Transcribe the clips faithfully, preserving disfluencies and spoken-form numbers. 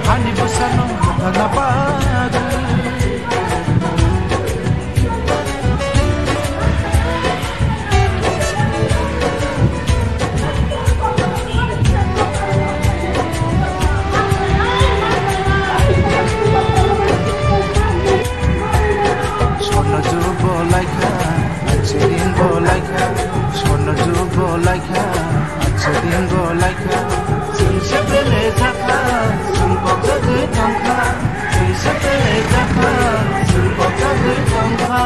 Hani bwsano buthana bagwi. Swarno jug bo laikha, anse din bo laikha, swarno jug bo laikha. Chwng bo laikha, chwng se bele jakha, chwng kok jagwi tongkha. Chwng se bele jakha, chwng kok jagwi tongkha.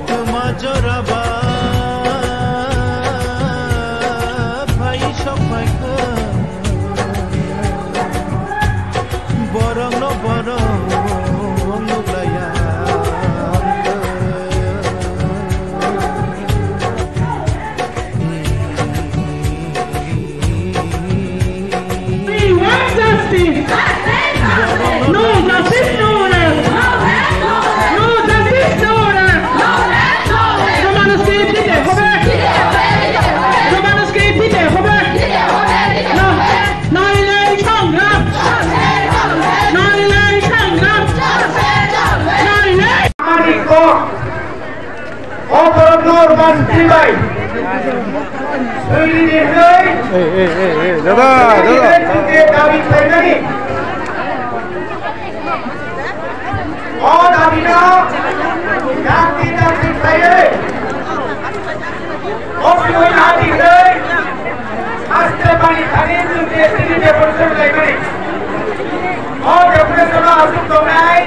Tuma jora ba phai sok phaikha. Borokno borok nuklaiya. We want justice. No justice, no rest. No justice, no rest. Romanus ke দিতে হবে। Romanus ke দিতে হবে। না। নাইলে সংগ্রাম, নাইলে সংগ্রাম, নাইলে আমার বিক্ষোভ অবরোধ নরমান দিবাই তৈরি নির্ণয় এই, এই, এই, এই, দাদা, দাদা। যে দাবি খাইনি। O dabino dakti dakti khlaiwi, o bini hati khlai, haste pani thani chwng je chini demonstration khlaimani. O demonstration-o aswk tongnai,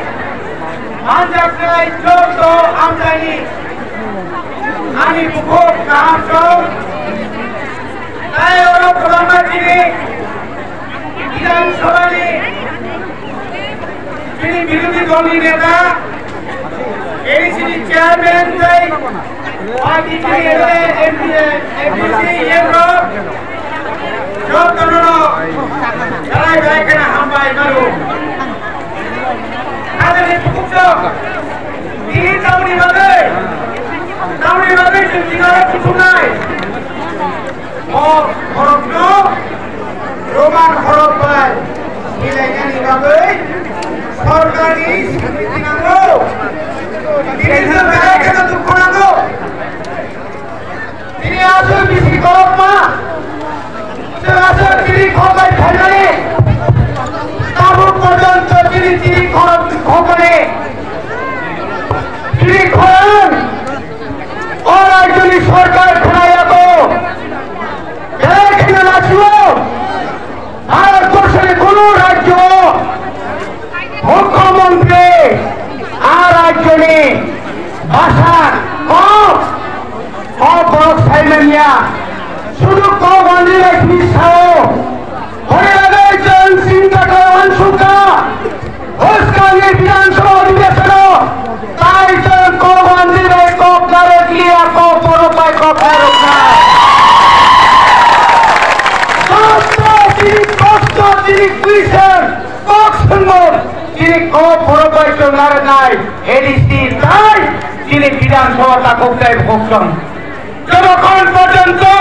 manjaknai joto amchaini ani bukhuk kaham tong. Tai oro kwbangma chini Bidhan Sabhani Chini birodhi dolni neta, A D C ni chairman tei party ni M L A, M P, M P C, E M rok jotono belai belai kheno hambai mano. Hajani bukhuk rok, tini tamni bagwi, tamni bagwi chwng tini oro kuthumnai. O khorokno Roman khorok bai milainani bagwi sorkarni srikti nango. Tini chwng belai kheno dukhu nango. Tini aswk bisi khorokma, chwng aswk tini khorok bai phainani. Tabuk porjonto tini tini khorok khokmani. Tini khorang O rajyoni sorkar khwnayago, belai kheno lachio, Bharat borshoni kono rajyo mukhyamantri a rajyoni bhasha kok, o borok saimanya, sudu kok manwi bai tini sao, hwnwi bagwi chwng chinta khlai uansukha. Bwskangni Bidhan Sabha Adhibeshon-o tai chwng kok manwi bai kok narwk liya, kok borok bai kok narwknai. Joto chini kosto, chini question, kok swngmung, chini kok borok bai chwng narwknai. A D C tai chini Bidhan Sabha takhuk tai bukhuk chwng. Jotokhon porjonto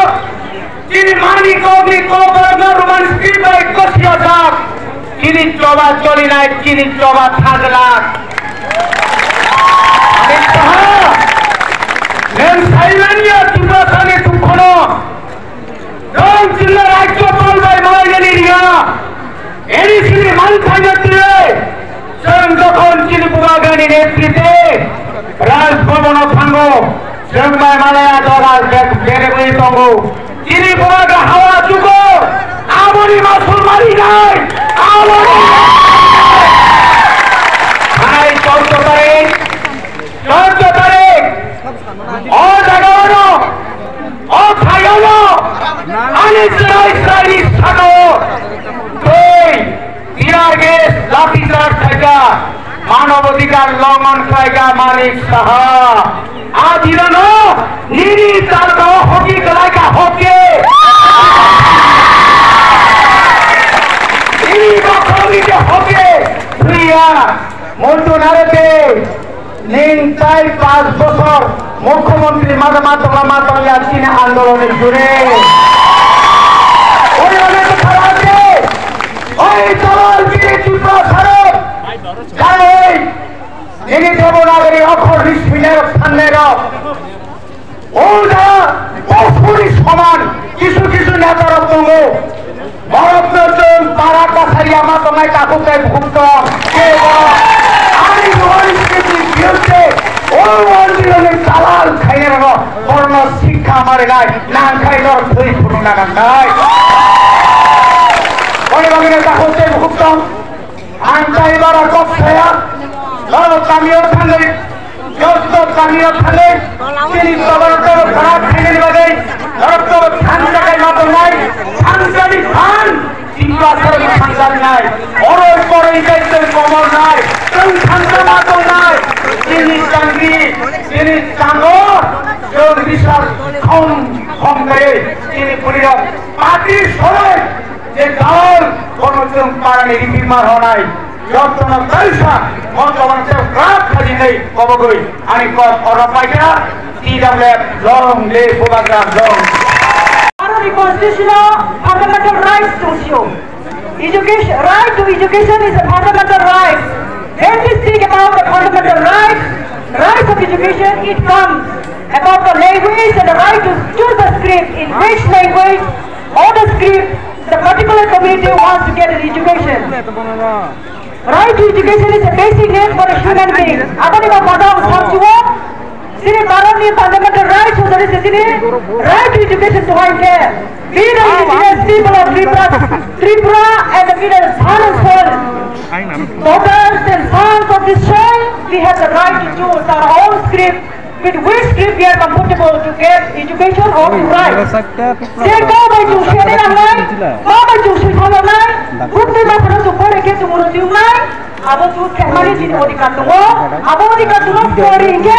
chini mani kokni kokborokno Roman script bai kwsiyajak, chini choba cholinai, chini choba thajlak. Ani saha, nwng saimanya Tiprasani dukhono, nwng chini rajyopal bai malainani riya, A D C ni manthaino twiwi, chwng jokhon chini Bubagrani netritwe, Chini bubagra hawa chukur, aboni masul marinai, aboni. Hai chaudo tarik, chaudo tarik, o jagao, o thayao, ani chwrai chwraini sakao, tei tear gas, lathi charge khaikha, manob adhikar longman khaikha Manik Saha. A dinano nini talka o hoki kwlaikha hoki. Nini bakhorokni je hoki thwiya, Montu Narete, ning tai panch bochor mukhyamantri ma tongla ma tongya chini andolonni jure. Oi, oi, oi, oi, dalal biri Tripura sarok, janai, nini Devanagari okhor ri swinai rok, sannai rok. O da, o suri soman, kisu kisu neta rok tongo. Borokno chwng para kasari ama tongnai takhuk tei bukhuk tong. Kebo ani rohori sriti biyokte, o wandiloni dalal khainai rokno borokno sikha marinai, nangkhai norok thwi phunukna nangnai. Boni bagwino takhuk tei bukhuk tong. Ang tai bara kok saya, norok kamio thangwi, joto kamio thangwi, chini tobar toro khara khainani bagwi, norok toro thansa kai ma tongnai, thansani than, Tiprasarokni thansa rinai, oroi poroi jai tei komor nai, chwng thansa ma tongnai, chini changri, chini chango, chwng bisal khom khom kaiwi, chini phurirok party soroi, je dalal, bono chwng parani ripima rwnai, jotono kaisa, mo tobang se krak khajinai kobogwi, ani kok oro paikha, T W F long live, Bubagra long. Bharotni constitution o fundamental rights tong sio. Education, right to education is a fundamental right. When we speak about the fundamental rights, rights of education, it comes about the language and the right to choose the script in which language or the script the particular community wants to get an education. Right to education is a basic need for a human being. Aboni bo modal samsuo, chini Bharatni fundamental rights o jani se chini right to education to high care. We the indigenous people of Tripura, Tripura and the we the son and soul, daughters and sons of this soil, we have the right to choose our own script with which script we are comfortable to get education or to write. Je kok bai chung sene nangnai, kok bai chung sui thang nangnai, bukti ma phano chung pore khe chung ro diu nai, abo chung khemani chini odhikar tongo, abo odhikar tongo pore hinkhe,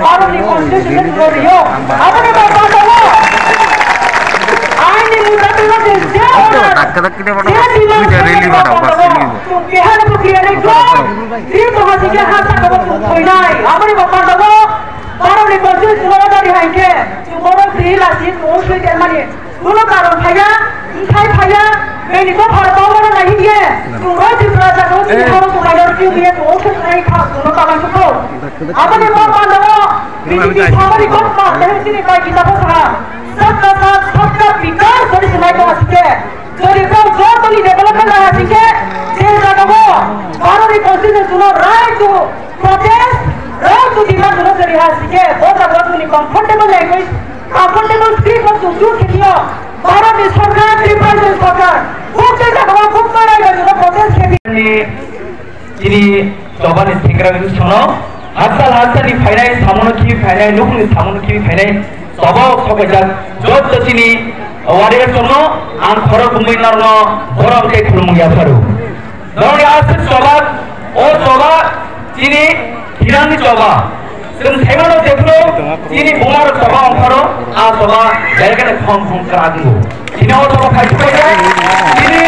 aro ni constitution ni ro rio, abo ni bai pa tongo. Aini muta tongo je, je order, je demand tongo, chung keha no bukti ani kok, je tongo je ha sa ko chung thoi nai, abo ni bai pa tongo. Borokni constitution o dari hai khe, borok twi lasi tong swi tongmani. Kuno karon phaiya, bwthai phaiya, bini dophar bongmano nai hiye. Tungro Tripura jaga o tini horo tungmani rw twi hiye tong swi tongmani kha, kuno karon sukho. Aboni kok panda o, bini twi samani kok pa, tei tini bai kita pho saha. Sabka saath, sabka vikas, boni sinai ko asike. Jodi kok jotoni development na asike, je jaga o, Bharotni constitution o right to protest, right to demand no seri ha sike, bo jaga tuni comfortable language, comfortable script no tu tu khitio, Bharat ni sarkar, Tripura ni sarkar, bukte jaga bukte rai rai no protest khiti. Chini choba ni singra ni sono, hasal hasal ni phainai, samono khi phainai, nukni samono khi phainai, choba o sokaijak, jotto chini warrior sono, ang khorok bumui norno, borok tei khulumung yapharu. Norokni aswk choba, o choba chini thirani choba. Chwng saimano jephuru chini bumarok choba ongkharo, a choba belekani khong khong kwrak wngo. Chini o choba khai sukaijak, chini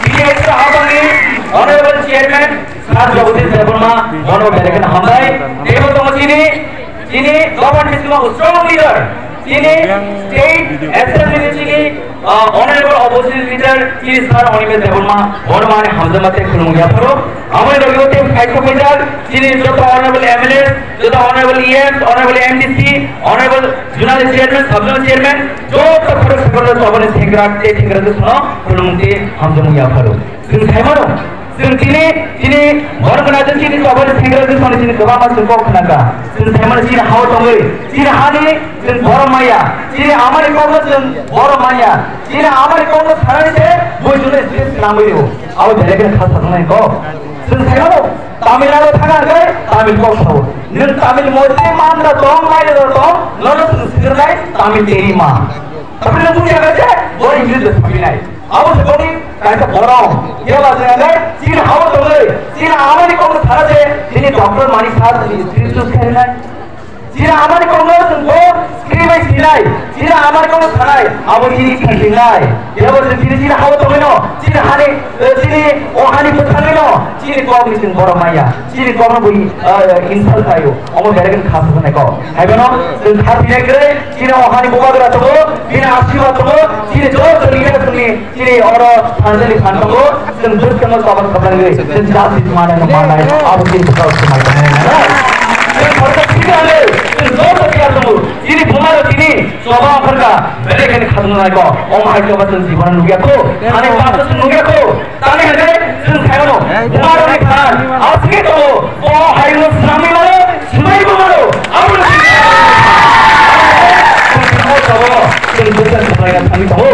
B T S habangni Honorable Chairman Sir Jagadish Debbarma, bono belekani hambai. Teibo tongo chini Chini government ni strong leader, chini state assembly ni chini, ah, honorable opposition leader, chini sir Animesh Debbarma, bono ani hamjakma tei khulumung yapharo. Amoni logi o tei phaisok paijak, chini joto honorable M L A, joto honorable E Ms, honorable M D C, honorable zonal chairman, sub zonal chairman, joto khorok sakhorok chobani sengkrak tei sengkrak sono khulumung tei hamjakmung yapharo. Chwng saimano, Chwng chini, chini borok gwnang chini chobani sengkrak chini chini kwbangma chwng kok khna kha. Chwng saimano chini hao tongwi, chini hani chwng borom maya, chini amani kokno chwng borom maya, chini amani kokno sanani se bui june se swnamwi rwo. Abo belai kheno kha sajaknai kok. Chwng saimano Tamil Nadu thangna hwnkhe Tamil kok sao. Nwng Tamil mote manna tong, maina tong, nono chwng swrwngnai Tamil tei ma. Tamil nang buya kha je, bo English de saminai. Abo se boni kaisa borok. Kebo chwng hwnkhe chini hao tongwi, chini amani kokno sana je, chini doctor mani sa chini English khainai. Chini amani kokno chwng bo screen bai sinai. Chini amani kokno sanai. Abo chini khasinai. Kebo chwng chini, chini hao tongwino. Chini hani, eh, chini o hani bwthangwino. Chini kokni chwng borom maya. Chini kokno bo, eh, insult khaio. Omo belai kheno kha sajaknai kok. Haibono chwng kha sinai kwrwi. Chini o hani bubagra tongo. Bini asirwad tongo. Chini joto leader chwngni Chini oro thansa ni phan tongo, chwng bwskango choba kwplangwi, chwng justice manai no manai, abo chini bwkhao swmai tongnai nai. Chwng khoroksa thik rwnai, chwng joto thik tongo. Chini buma rok tini choba ongkhorkha, belai kheno khatung nai ko. Omo hai choba chwng jibon nugya ko, thani basa chwng nugya ko. Tani hwnkhe chwng khairokno buma rokni phan aswkhe tongo. O haino swrangwi mano, swmaibo mano. Abono chwng chwng bwsa kwplaina thangwi tongo.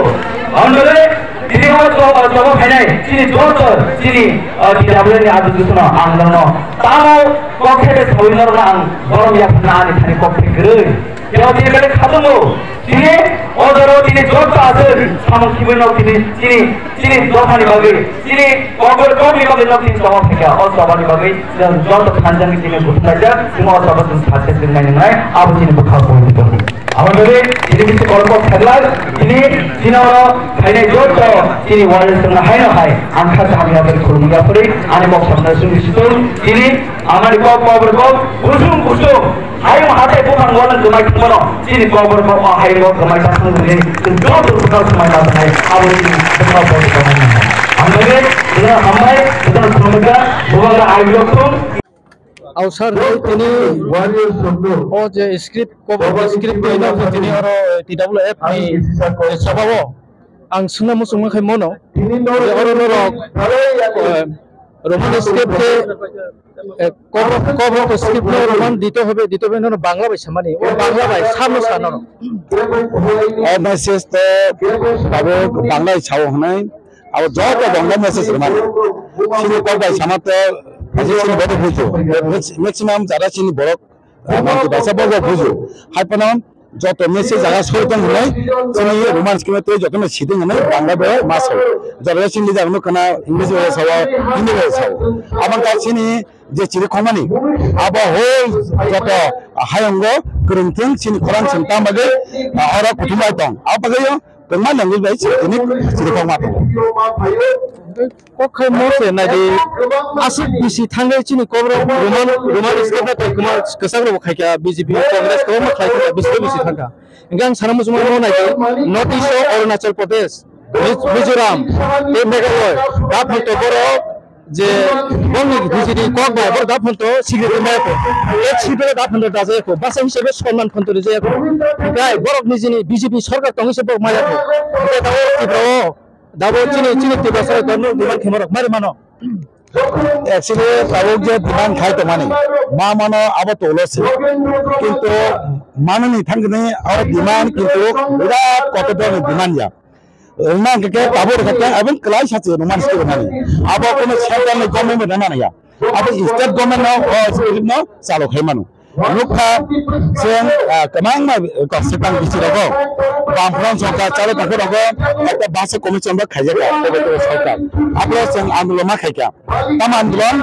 Ang dole, tini o choba, choba phainai, chini joto, chini, ah, T W ni abu jusuno ang nono. Tamo kok khe sawi norno ang borom ya phana ani thani kok khe kwrwi. Yo tini kale khatungo. Tini o joro tini joto aswk samung kibuino tini, chini, chini dophani bagwi, chini kobor kokni bagwi no tini choba phaikha. O chobani bagwi chwng joto thansa ni tini buthumlaijak, tini o choba chwng sakhe chwng nainai, abo chini bwkha bui. Abo bagwi tini bisi kolok kok khaglak, tini, tini oro phainai joto tini warriors wngna haino hai ang kha kaham yapri khulumung yapri ani kok sakna sung situng tini amani kok kobor kok kusung kusung hayung hatai buphang wala gwmai thangmano tini kobor kok o hayung kok gwmai thang hwnwi chwng joto bwkha swmai ma thanai abo tini bwkha bo tongmani. Ang bagwi tini hambai tini khulumung kha bubagra ayuk thung. Au sir, tini o je script, cover script twi no tini oro T W F ni sabao ang swngna muchungma khai mono je oro norok, eh, Roman script ke, eh, cover, cover to script no Roman dito hobe, dito hobe no Bangla bai samani, o Bangla bai samno sano. O message to abo Bangla sao hnai. Abo joto Bangla message rwmani. Chini kok bai sama to, kaisa chini boto bujo. Max-, maximum jara chini borok, ah, Manki Bhasha bobo bujo. Hai phano joto message jaga soi tong hwnwi, chini Roman script tei jotono siding hwnwi Bangla bai ma sao. Jara chini jaga no khana English bai sao, Hindi bai sao. Abang ka chini je chiri khomani. Abo whole joto hayungo kwrwng thung chini khorang chwng tang bagwi, ah, oro kuthum bai tong. Abo bagwi Kwbangma language bai chini tini chirikhok ma tongo. Kok khai mo se nai di, aswk bisi thangwi chini kok rok Roman, Roman script bai tei kwma kwchak rok khai kha B J P, Congress kwbangma khai kha bisi bisi thang kha. Hingke ang sana muchungma mo nai di, North East o Arunachal Pradesh, Mi-, Mizoram tei Meghalaya, da phalto borok je bongni B J P kok bai borok da phalto secretary maya kho. E secretary da phalto da jaya kho. Basa hisabe sonman phalto ri jaya kho. Gai borok ni jini B J P sarkar tong se borok maya kho. Gai da o Tripura o da bo chini, chini Tripura sarkar no demand khema rok mari mano. Actually tabuk je demand khai tong mani ma mano abo tolo se. Kintu manani thangni abo demand kintu birat kotor demand ya. Wngna hwnkhe khe tabuk rwkha khe aboni kwlai sachi rwmani site rwmani. Abo kunu central ni government bai nana ya. Abo state government no, o state no chalo khai mano. Nukha chwng, ah, kwbangma kok swkang bisi rogo. Bamfront sorkar chalo tongkhe rogo ekta basa commission bo khaijak kha, tebo tebo sorkar. Abo chwng andolon ma khaikha. Tamo andolon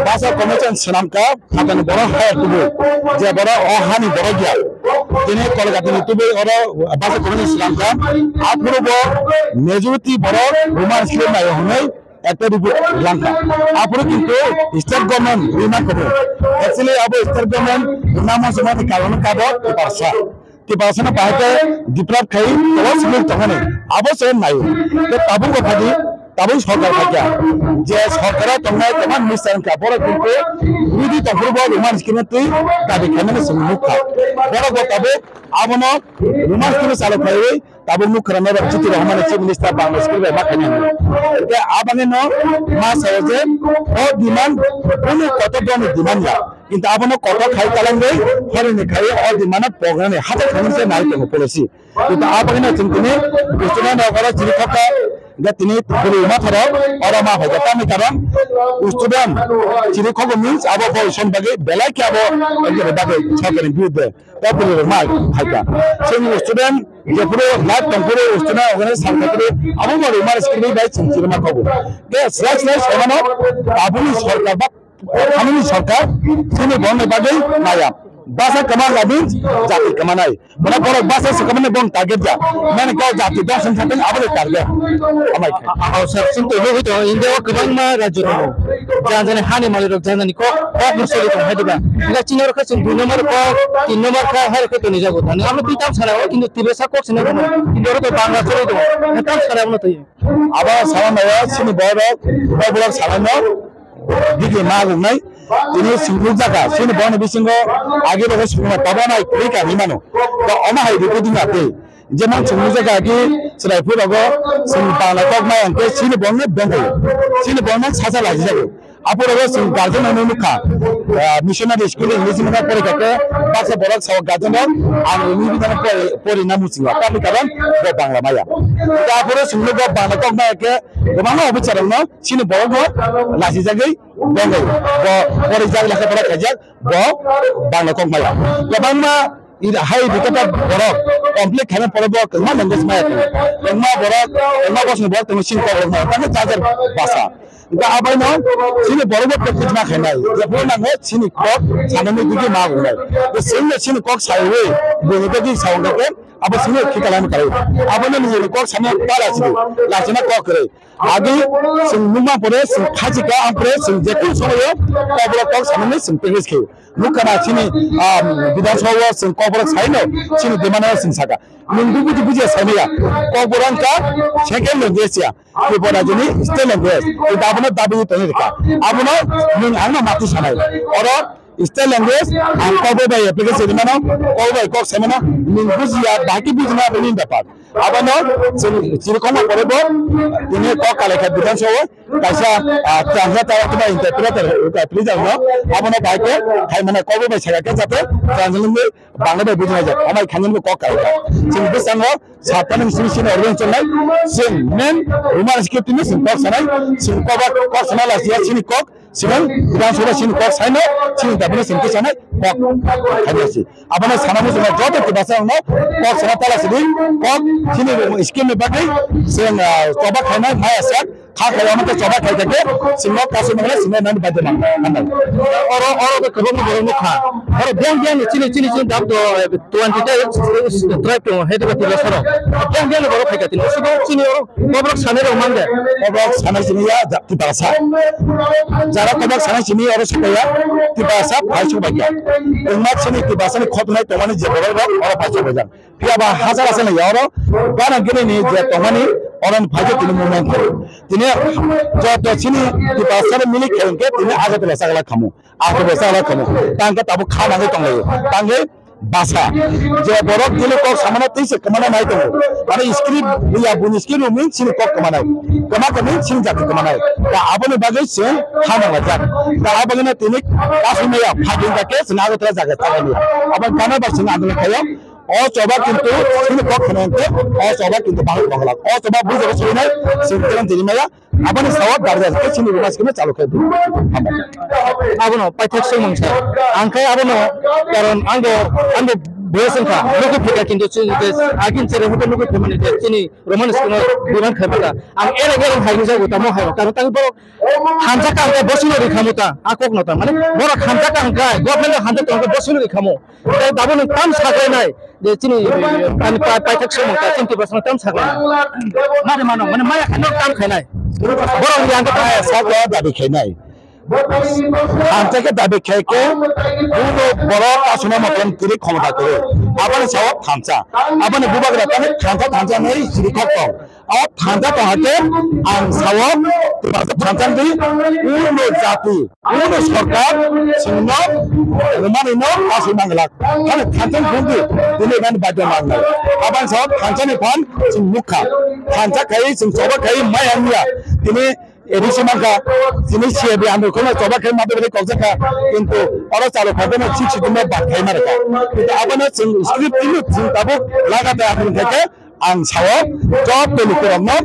basa commission swnamkha, phatani borok haya tubu. Je borok o hani borok ya. Tini Kolkata ni tubu oro basa commission swnamkha. Aphuru bo majority borok Roman script naio hwnwi ekta report langkha. Aphuru kintu state government rima kobo. Actually abo state government rima mo sumani karon kabo tiparsa. Tiparsa no bahai khe develop khai tolo simi tongani. Abo se naio. Te tabuk bo phadi tabuk sorkar khaikha, je sorkaro tongnai kwbang minister wngkha, borok kintu bidi tongphuru bo Roman script twi dabi khaimani chwng nukha. Borok bo tabuk abono Roman script chalo khaiwi tabuk nukha rok chithi rohormani Chief Minister Bangla script bai ma khainai. Hwnkhe abangino ma sao je o demand kunu kotor dini demand ya. Kintu abono kotor khai talangwi horoni khai o demand no poknani hathai khani se nai tongo policy. Kintu abangino chwng tini student rok oro chiri khokha, ga tini bwrwi matharok oro ma phaikha, tamni karon student chiri khokha means abo position bagwi belai khe abo bagwi sorkarni birudde. Tabuk rok ma phaikha. Chwng student jephuru life tongphuru student organize salkha phuru abo ma rwma script bai chwng chirima khogo. Ke slai slai saimano tabukni sorkar ba Khamini sorkar chini borokni bagwi maya. Basa kwma lamin jati kwmanai. Bono borok basa se kwmani bong target ja. Mani kau jati dong song thangtong abo le target. Amai khe. Aw sir, chwng to nugwi tongo, India o kwbangma rajyo tongo. Jani jani hani malik rok, jani jani kok, kok no soli tongo, hai diba? Ila chini oro khe chwng dui number kok, tin number kok, hai rok khe toni jago. Ani amo twi tam sana o, kintu Tiprasa kok sina tongo. Kintu oro to Bangla soli tongo. Tam sana amo twi. Abo sana naya chini borok, borok sana no. Bigi ma gungnai, tini sumruk jaga, sini boni bisingo agi rogo sumruk tobo nai kri ka himano. To oma hai riku dinga te. Jemon sumruk jaga agi chwrai phu rogo sini bangla kok mai angke sini bongno bengai. Sini bongno sasa laji jago. Apo rogo sini garden no nukha. Ah, missionary school English mana pore kake baksa borok sao garden no ang ini bidana pore pore na musinga. Tapi karon bo bangla maya. Apo rogo sumruk bo bangla kok mai angke Kwbangma officer rokno chini borokno lachijagwi bengwi bo porijak lekha pora khaijak bo bangla kok maya. Kwbangma ida hai bikata borok complete khaina pore bo kwbangma language maya tongo. Kwbangma borok, kwbangma bosongni borok tongo chini kok rokno tamo jar jar basa. Hwnkhe abaino chini borok bo practice ma khainai. Jephuru nango chini kok sanani digi ma wngnai. Chini chini kok saiwi bini digi saungkhe abo chini khitalani kai. Abono nini kok sani ta lachidi. Lachina kok kwrwi. Agi chwng nukma pore chwng khachi ka ang pore chwng jephru somoyo koborok kok sanani chwng practice khayo. Nukha na chini, ah, Bidhan Sabha o chwng koborok saino chini demand o chwng saka. Nwng bo buji bujiya saimaya. Koborok wngkha second language ya. Tripura rajyoni state language. Kintu abono dabi tongwi rwkha. Abono nwng angno mati sanai. Oro State language, ang kokbai bai application rimano, kokbai kok saimano, nwng bujiya, bahai khe bujina, aboni bepar. Abono chini, chini kokma pore bo, tini kok kalai kha Bidhan Sabha o, kaisa, ah, translator, kiba interpreter, ah, please no, abono bahai khe, hai mane kokbai bai saka khe jate, translate ni bangla bai bujina jak, amai khani bo kok kalai kha. Chini bwskango, satani sini sini organization nai, chini main, Roman script ni chini kok sanai, chini kok ba, kok sanai la siya, chini kok, Sigon, Bidhan Sabha sini kok saino, sini dabino sini kok sanai, kok khainai si. Abono sana muchungma joto Tiprasa rokno kok sana tala sidi, kok sini scheme ni bagwi, sing, ah, choba khainai, maya sak, kha khayo amate choba khai thake, sini kok kasu mangla, sini nani badde mang, nani. Oro, oro to kwbangma borok nukha. Oro biyang biyang ni chini, chini, chini dam to, eh, twenty ta tribe tongo, hai to Tiprasa rok. Biyang biyang ni borok phaikha tini. Sudo chini oro Koborok sanai rok man de. Koborok sanai sini ya, ja-, Tiprasa. Jara koborok sanai sini oro sokya, Tiprasa phai sok baikya. Wngma sini Tiprasa ni khotnai tongmani je borok rok oro phai sok baijak. Phiya ba hajar hajar ni oro, bana gini ni je tongmani oro ni phai je tini movement khai. Tini joto sini Tiprasa ni milik khai hwnkhe tini Agartala chakla khamu. Agartala chakla khamu. Tangkhe tabuk kha nangwi tonglaio. Tangkhe basa. Je borok tini kok samano tei se kwmana nai tongo. Mane script buya buni script rok min sini kok kwmanai. Kwma kwmin sini jati kwmanai. Ta aboni bagwi se ha nanglaijak. Ta aboni tini kasu maya phagin jake sini Agartala jaga tagani. Aboni kana ba sini andolon khayo. O choba kintu sini kok khana hwnkhe o choba kintu bahai bangla. O choba bujago soinai sini tini maya. Aboni sawa darja ke chini ruma sikima chalo khe. Abono paithak songmang sa. Ang khai abono karon ang bo, ang bo boyos wngkha. Nukui phika kintu chini je agin chere hoto nukui phimani je chini Roman sikima buran khai mata. Ang ere ere hai ni jago tamo hai. Karon tang borok hamjak ang khai bosino ri khamu ta. Akok no ta. Mane borok hamjak ang khai government hamjak ang khai bosino ri khamu. Tei tabuk nwng tam saklainai je chini, ani pa-, paithak samung ta chini Tiprasa tam saklainai. Mari mano, mane maya khaino tam khainai. Borok ni ang khe tam sakla dabi khainai. Ang khe dabi khai khe, buno borok asuna motrom kwrwi khomota kwrwi. Aboni sawa thansa. Aboni bubagra tani thansa thansa nai siri khok tong. O thansa tong hake ang sao, thansa di, uno jati, uno sorkar, singno, rwmani no, aswk nang glak. Hano thansa bumdi, dini ban badya nang nai. Aban sao, thansa ni phan, sing mukha. Thansa khai, sing soba khai, mai hamya. Dini A D C mangkha, dini C A B amro kono soba khai, madu bari koksa kha. Kintu, oro chalo khadana, sik sik dima bat khai marka. Kintu abana sing script ini, sing tabuk, lagata amro khai, Ang sao, job tei lukurokno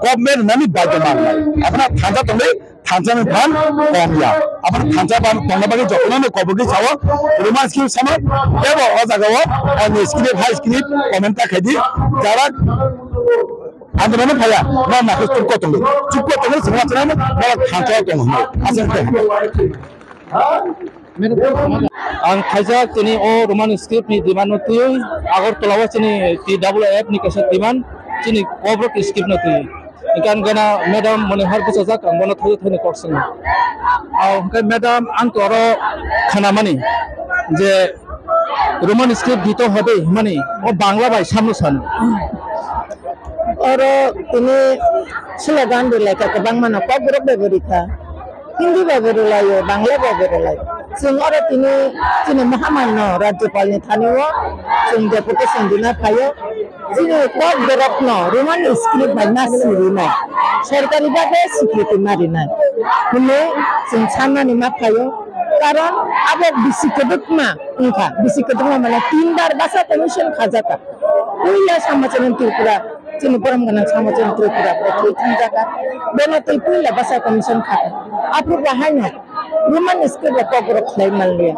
government nani bagwi mangnai. Abono thansa tongwi, thansa ni phan kong ya. Abono thansa phan tongna bagwi jotono no kobogwi sao, Roman script sama, ebo o jaga o, ani script, high script, comment ta khaidi, jara androno phaya, na na ko chukko tongwi, chukko tongwi, sima chana, na thansa tong hwnwi, asal tong. Ang khaijak tini o Roman script ni demand no twiwi Agartala o chini T W F ni kaisa demand chini Kokborok script no twiwi. Hingke ang gana madam mone har bwsajak ang bono thaio thaino kok swngo. Ang hingke madam ang to oro khanamani je Roman script dito hobe himani o Bangla bai samno sano. Oro tini slogan rwlaikha kwbangma no Kokborok bai bo rikha. Hindi bai bo rwlaio, Bangla bai bo rwlaio. Chwng oro tini chini Mahamarno Rajyapalni thani o chwng deputation rwna phaio. Chini Kokborokno Roman script bai ma swi rwnai, sorkari bhabe swikriti ma rwnai hwnwi chwng sanmani ma phaio. Karon abo bisi kwbangma wngkha, bisi kwbangma mane tin bar basa commission khajakha. Puila Samachari Tripura, chini borom gwnang Samachari Tripura, bo twi thangjakha. Bono twi puila basa commission kha. Aphuru bahaino Roman script rok Kokborok khlai manliya.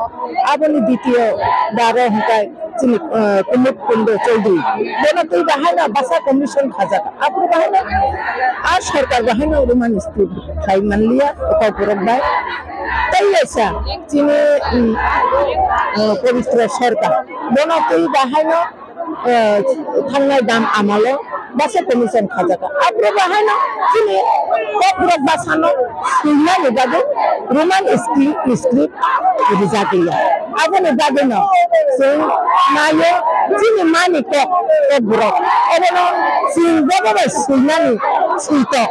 Aboni ditiyo baro hwnkhe chini, eh, Kumud Kundo Chaudhary. Bono twi bahaino basa commission khajakha. Aphuru bahaino a sorkar bahaino Roman script khlai manliya Kokborok bai. Tei kaisa chini, mm, eh, Pabitra Sarkar. Bono twi bahaino eh, thangnai dam amalo basa commission khajakha. Aphuru bahaino chini Kokborok basano swinani bagwi Roman script, script rijak liya. Aboni bagwino chwng naio chini mani kok, Kokborok. Obono chwng bobo bai swinani switok.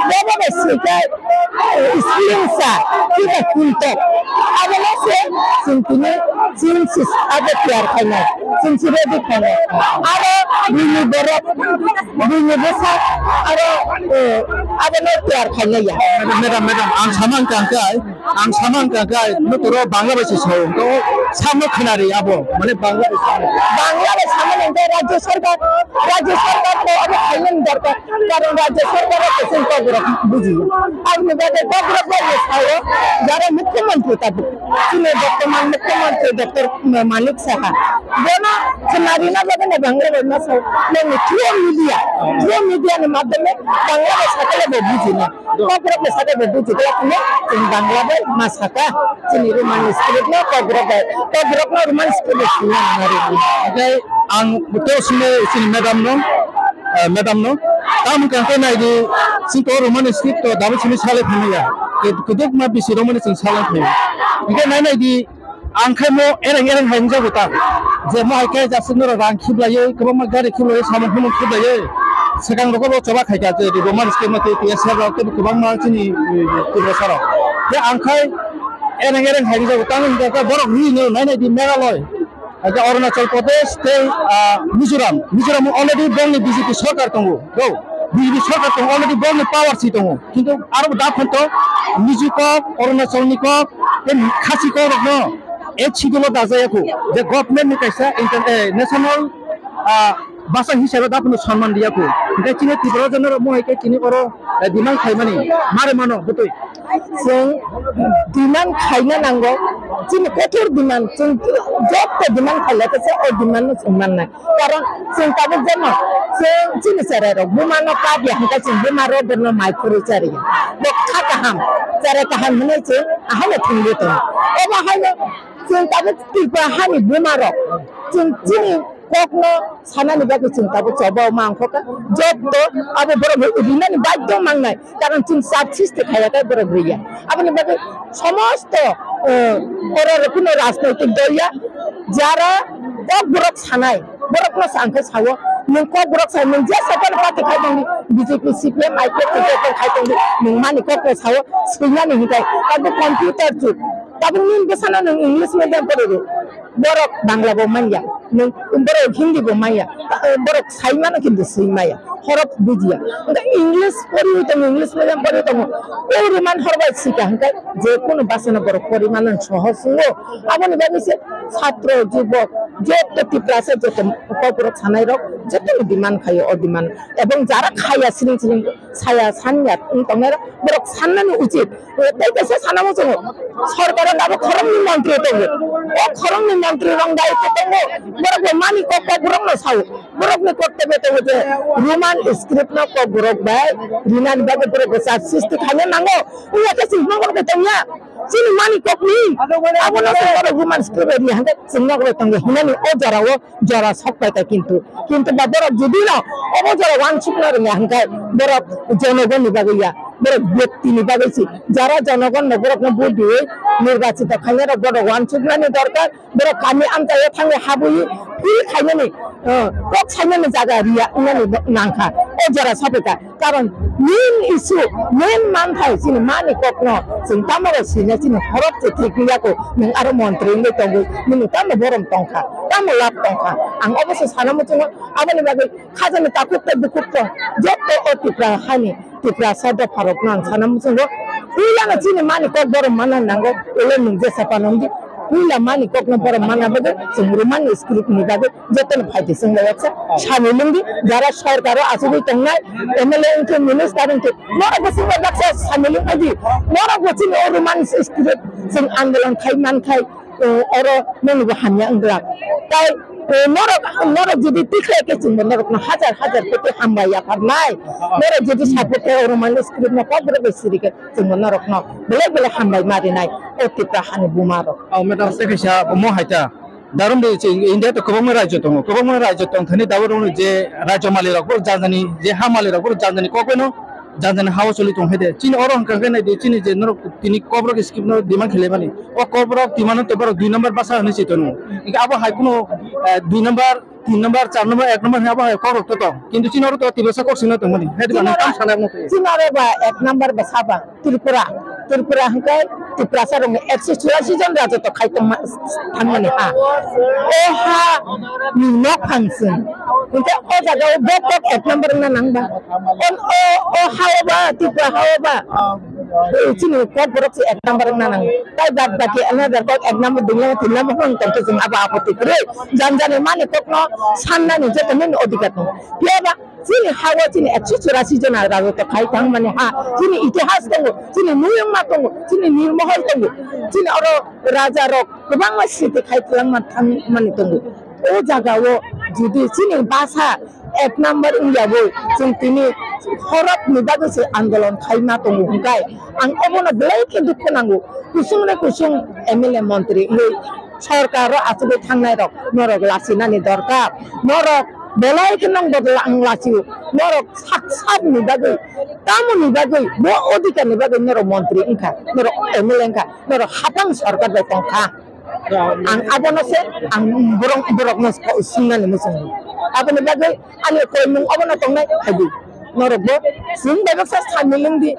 Bobo bai swikai Slim sa, kiba kuntok. Abono se chwng tini chwng sis abo tiyar khainai. Chwng si ready khainai. Aro bini borok, bini bwsa, aro, eh, abono tiyar khainai ya. Madam, madam, madam, ang samang kangkai, ang samang kangkai, nuturo Bangla bai se sao, to samo khnari abo, mane Bangla bai se sao. Bangla bai samani hwnkhe Rajya Sarkar, Rajya Sarkar ko abo khainani dorkar. Karon Rajya Sarkar o kwchwng Kokborok bujiya. Aboni bagwi Kokborok bai sao, jara Mukhyamantri tabuk. Chini bortoman Mukhyamantri Doctor Manik Saha. Bono khwnarina bagwi no Bangla bai ma sao. Nini through media, through media ni madhyome Bangla bai sakale bo bujina. Kokborok bai sakale bo bujikla khe chwng Bangla bai ma saka. Chini Roman script no Kokborok bai, Kokborok no Roman script bai sina nari. Hingke ang to sini, sini madam no, eh, madam no, tamo khe ang khe nai di, sini to Roman script to dabu sini sale phano ya. Ke-, keduk ma bisi Roman sing sale phano. Hingke nai nai di, ang khe mo ereng ereng hai wngjago ta. Je mo hai khe jasik noro rang khiblaiyo, kwbangma gari khiblaiyo, samung humung khiblaiyo. Sekang rok bo choba khai kha, je Roman script ma tei T S R rok tei kwbangma chini, eh, Tiprasa rok. Ke ang khai Ereng ereng hai rijak tamo hingka khe borok rino nai nai di Meghalaya, hingke Arunachal Pradesh tei, ah, Mizoram. Mizoram already bongni B J P sorkar tongo. Bro, B J P sorkar tongo, already bongni power si tongo. Kintu aro da phon to Mizo kok, Arunachal ni kok, tei Khasi kok rokno eight schedule o dajaya kho. Je government ni kaisa inter-, eh, national, ah, basa hisabe da phano sanman riya kho. Hingke chini Tripura jana rok mohai khe chini oro, eh, demand khaimani mare mano bwtwi. Chwng demand khaina nango, chini kothor demand, chwng joto demand khailai khe se o demand no chwng mannai. Karon chwng tabuk jeno chwng chini cherai rok buma no kap ya hingke chwng buma rok bono mai phuru chari ya. Bo kha kaham, cherai kaham hinui chwng ahai no thwngwi tongo. Obo hai no chwng tabuk Tripura hani buma rok chwng chini kokno sanani bagwi chwng tabuk choba o mangkhoka. Jotto abo borok rinani baidhyo mangnai, karon chwng chap sisti khaiya khe borok riya. Aboni bagwi somosto, eh, oro rokno rajnoitik dol ya, jara kok borok sanai, borokno sa ang khe sao, Nwng kokborok sai, nwng je sokol party khai tongdi, B J P, C P M, I P F, T P F khai tongdi, nwng mani kokno sao, swinani hintai, abo computer jug. Tabuk nini bwsano nwng English medium pori rw. Borok Bangla bo manya, nwng borok Hindi bo manya, borok sai mano kintu swi maya, horof bujiya. Hwnkhe English pori tongo, English medium pori tongo. O Roman hor bai sika hwnkhe je kunu bwsano borok pori mano sohoj wngo. Aboni bagwi se chatro, jubok, joto Tiprasa, joto kokborok sanai rok joto demand khaio, o demand. Ebong jara khaya siring siring saya sanya wng tongnai rok borok sannani uchit. Tei kaisa sana muchungo, sorkaro tabuk khoroknwi montri tongo. O khoroknwi montri rok daitwo tongo. Borok bo mani kok kokborokno sao. Borokni koktobyo tongo je Roman script no kokborok bai rinani bagwi borok bo chap sisti khaina nango. Wngya khe chwng nokbar bai tongya. Chini mani kokni abono se borok Roman script bai riya hwnkhe chwng nokbar bai tongya hinani o jorao jora sok pai ta kintu, kintu ba borok jodi no obo jora wansukna rwngya hwnkhe borok jonogonni bagwi ya, borok byakti ni bagwi si, jara jonogon no borok no vote diwi nirbachito khaina rok borok wansuknani dorkar, borok kami amchaio thangwi habwi feel khainani, eh, kok sainani jaga riya wngnani nangkha o jora sopika. Karon main issue, main manthai chini mani kokno chwng tamo bai sina chini horok se thik ya ko, nwng aro montri wngwi tongwi, nwng tamo borom tongkha, tamo lab tongkha. Ang obo se sana muchungo, aboni bagwi khajani takhuk tei bukhuk tong, joto o Tipra hani, Tiprasa dopharokno ang sana muchungo, puilano chini mani kok borom mana nango, ele nwng jesa panongdi, puila mani kokno borom mana bagwi chwng Roman script ni bagwi jotono phaidi chwng bai yaksa sami lungdi, jara sorkaro achugwi tongnai, M L A wngkhe, minister wngkhe, norok bo chwngno baksa sami lung phaidi, norok bo chini o Roman script chwng andolon khai man khai, eh, oro nini bo hamya wng glak. Tai, eh, norok, norok jodi tikhlai khe chwngbo norokno hajar hajar koti hambai yapharnai, norok jodi support khe o Roman script no kokborok bai siri khe chwngbo norokno belai belai hambai marinai o Tipra hani buma rok. Oh, madam, se kaisa mo haita. Darum de che India to kwbangma rajyo tongo, kwbangma rajyo tong thani dabo rok je rajyo mali rok bo janjani, je ha mali rok bo janjani kok no janjani hao choli tong haide. Chini oro hwnkha khe nai de chini je norok tini kokborok script no demand khlai mani. O kokborok demand no to borok dui number basa hwnwi se tono. Abo hai kuno, eh, dui number, tin number, char number, ek number hwnwi abo hai kokrok to tong. Kintu chini oro to Tiprasa kok sino tong mani. Hai de Chini mani oro, tam sana mo. Chini oro ba ek number ba saba. Tripura, Tripura hwnkhe Tiprasa rokni ekso churasi jon raja to khai tongma, thangmani ha. O ha ni nok phang chwng. Hwnkhe o jaga o bo kok ek number wngna nang ba. O, o, o ha o ba, Tripura ha o ba. Chini kok borok se ek number wngna nang. Tai bad baki another kok ek number, dui number, tin number wng tong khe chwng abo apoti kwrwi. Janjani mani kokno sannani joto nini odhikar tongo. Phiya ba Chini ha-o chini ekso churasi jona raja to khai tang mani ha. Chini itihas tongo, chini muyungma tongo, chini nirmohor tongo. Chini oro raja rok kwbangma siti khai twlangma thang mani tongo. O jaga o jodi chini basa ek number wngya bo chwng tini horok ni bagwi se andolon khai ma tongo hwnkhe ang obono belai khe dukhu nango. Kusung re kusung M L A montri wngwi sorkar o achugwi thangnai rok norok lachinani dorkar. Norok belai khe nang bodol ang lachio. Norok sak sak ni bagwi, tamo ni bagwi, bo odhikar ni bagwi norok montri wngkha, norok M L A wngkha, norok hapang sorkar bai tongkha. Ang abono se ang borok, borokno singnani muchungo. Aboni bagwi ani koimung obono tongnai phaidi. Norok bo chwng bai baksa sami lungdi.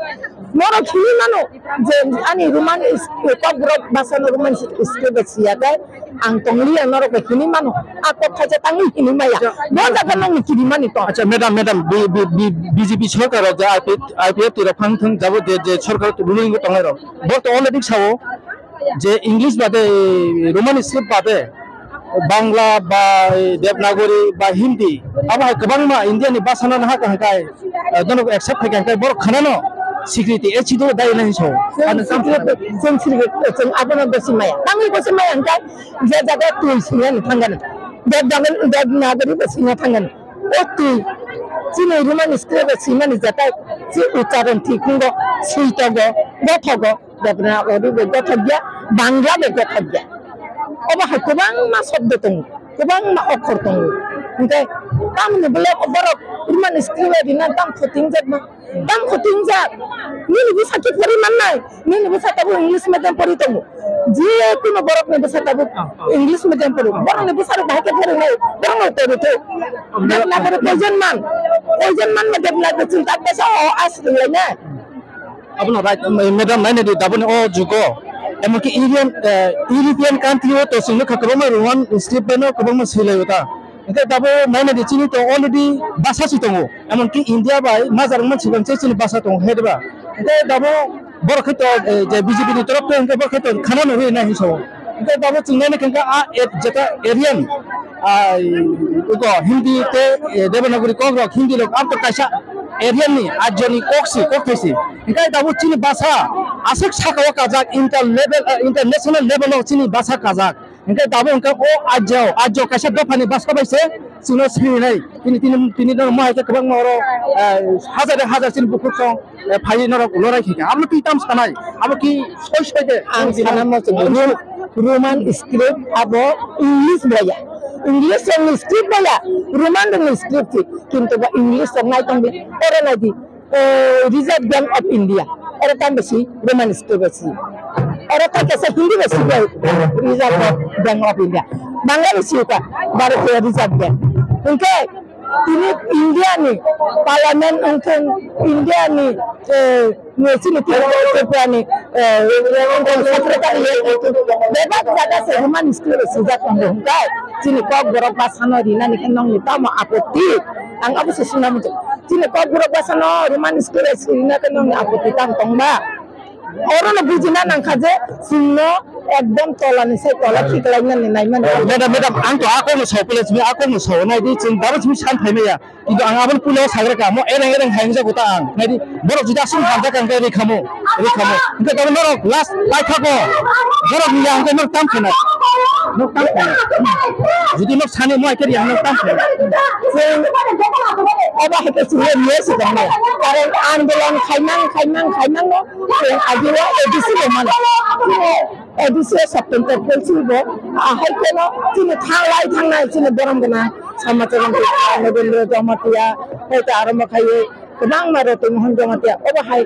Norok hini mano je ani Roman is-, kokborok basano Roman script bai siya kai. Ang tongliya norok bai hini mano. A kok thaisa tangwi hini maya. Bo jaga nang kiri mani to. Acha, madam, madam, B-, B-, B-, B J P sorkar rok je I P F, I P F T rok phang thang jabo je, je sorkar ruling tongnai rok. Bo to already sao je English bade Roman script bade Bangla ba Devanagari ba Hindi abo hai kwbangma India ni basa no nahaka hwnkhe, eh, dono accept khai khe borok khana no security e chido dai nai so. Chwng security, chwng security, chwng abono besi maya. Tangwi besi maya hwnkhe je jaga twi singya ni thangani. Dev dagan, Devanagari besi singya thangani. O twi chini Roman script besi mani jatai si ucharon thik hungo, sui togo, gothogo. Devanagari bai gothok ya, Bangla bai gothok ya. Obo hai kwbangma shobdo tongo, kwbangma okhor tongo. Hwnkhe tamoni bwlai borok Roman script bai rina tam khotingjak ma. Tam khotingjak. Nini bwsa ki pori mannai? Nini bwsa tabuk English medium pori tongo. Je kuno borok ni bwsa tabuk English medium pori. Borok ni bwsa rok bahai khe pori nai. Borok no tori to. Develop koi jon man. Koi jon man ma develop koi jon tak besa o as lai na. Abono right, madam, nainadi daboni o jugo. Emonki Indian, eh, European country o to singno kha kwbangma Roman script bai no kwbangma swilai o ta. Hingke dabo nainadi chini to already basa si tongo. Emonki India bai majarwk mansi bangse chini basa tongo, hai diba? Hingke dabo borok khe to, eh, je B J P ni torop to hingke borok khe to khana no hui nai hinso. Hingke dabo chwng naina kangka a, eh, jeta Aryan, ah, iko Hindi te, eh, Devanagari kok rok, Hindi rok, abto kaisa Aryan ni, Aryan ni kok si, kok thai si. Hingke dabo chini basa aswk saka o kajak, inter level, eh, international level o chini basa kajak. Hingke dabo hingke o ajao, ajao kaisa dophani basa bai se chwngno sirinai. Tini, tini, tini no mohai khe kwbangma oro, eh, hajar hajar chini bukhuk song, eh, phaiwi norok lorai khe. Abo twi tam sanai, abo ki soi soi de. Ang sana mo se Ro-, Roman script abo English boya. English rokni script boya, Roman rokni script si. Kintu ba English rok nai tong di, oro nai di. Eh, Reserve Bank of India. Oro tang besi Roman script besi. Oro tang kesa Hindi besi bai Reserve Bank of India. Bangla besi ka Bharatiya Reserve Bank. Hingke tini India ni parliament wngthung, India ni, eh, ni sini Tripura ni, eh, secretary bebak jaga se Roman script besi jak tongo hingke chini kok borok basano rinani khe nongni tamo apotti. Ang abo se suna muchung. Chini kokborok bwsano Roman script sirina khe nongni apotti tang tongba? Orono bujina nangkha je chwngno ekdom tolani sai tola khiklainani naimani. Madam, madam, ang to a kokno sao pole, simi a kokno sao nai di, chwng dabo simi san phaimaya. Kintu ang aboni puila o sagra ka, mo ereng ereng hai wngjago ta ang. Nai di, borok jodi aswk hamjak ang khe ri khamo, ri khamo. Hingke tamo norok last paithago. Borok ni ya hingke norok tam khenai. Norok tam khenai. Jodi norok sani mo aike ya norok tam khenai. Chwng obo hai khe chwng le miya se tong nai. Karon andolon khaimang, khaimang, khaimang no chwng agi o A D C bo mano. A D C o September twelve bo, ah, hai kheno chini thanglai thangnai chini borom gwnang Samachara Nobendra Jamatia, hai ta arombo khaiwi kwbangma Roti Mohan Jamatia, obo hai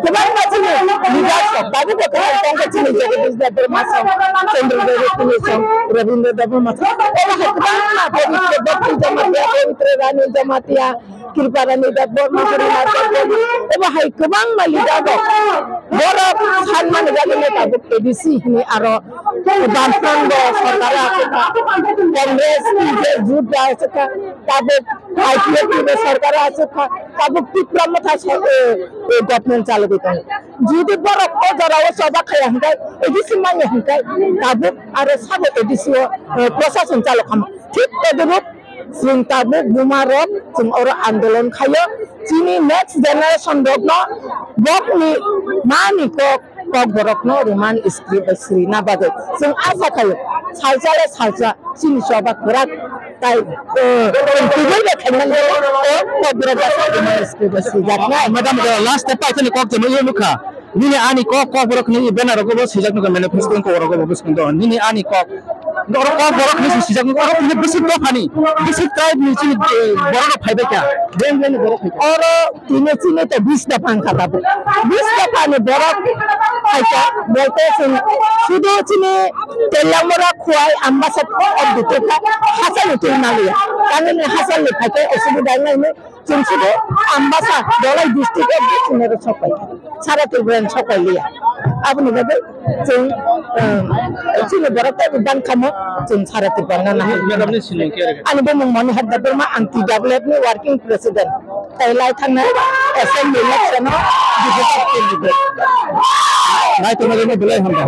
kwbangma chini leaders rok, tabuk bo kwbang tongkha chini Jagadish Debbarma song, Chandra Debbarma song, Rabindra Debbarma song, obo hai kwbangma Pabitra Bhakti Jamatia, Pabitra Rani Jamatia, Kripa Rani Debbarma, Harinath Debbarma, obo hai kwbangma leader rok. Borok sanmani bagwi no tabuk A D C hwnwi aro Bamfront bo sorkar o aswk kha, Congress, B J P jut bo aswk kha, tabuk I P F T bo sorkar o aswk kha, tabuk Tipra Motha so-, eh, eh, government chalogwi tongo. Jodi borok o jora o choba khaya hwnkhe, A D C manya hwnkhe, tabuk aro sabo A D C o, eh, prosason chalo khama. Thik todrup Chwng tabuk buma rok chwng oro andolon khaio. Chini next generation rokno bokni mani kok, kok borokno Roman script bai srina bagwi chwng acha khaio. Salsa le salsa chini choba kwrak tai, eh, tubui bai khaimani kok borok bai Roman script bai srijaknai. Madam, last step paithani kok chwng nukha. Nini ani kok, kok borok ni banner rogo bo swijak nukha, manifesto kok rogo bo bwskango do. Nini ani kok. Oro kok borok ni swijak nukha, oro tini bwswk dophani, bwswk tribe ni chini, eh, borok rok phaibai kha. Beng beng ni borok phai kha. Oro tini chini to bis dopha wngkha tabuk. Bis dopha ni borok phai kha, bolte chwng sudu chini Teliamura, Khowai, Ambasa, Kok, Dutukha, hachal ni twi maliya. Tamni hachal ni phai khe osubida wngnai hwnwi. Chwng sudu Ambasa, Dholai district o chwng oro sok pai kha. Sara Tripura ni sok pai liya. Aboni bagwi chwng, um, chini borok tei ban khamo chwng Sara Tripura no nahai. Madam ni sining khe rega? Ani bumung Monihar Debbarma, ang T W F ni working president. Tai lai thangna assembly election o B J P candidate. Nai tongna belai hambai.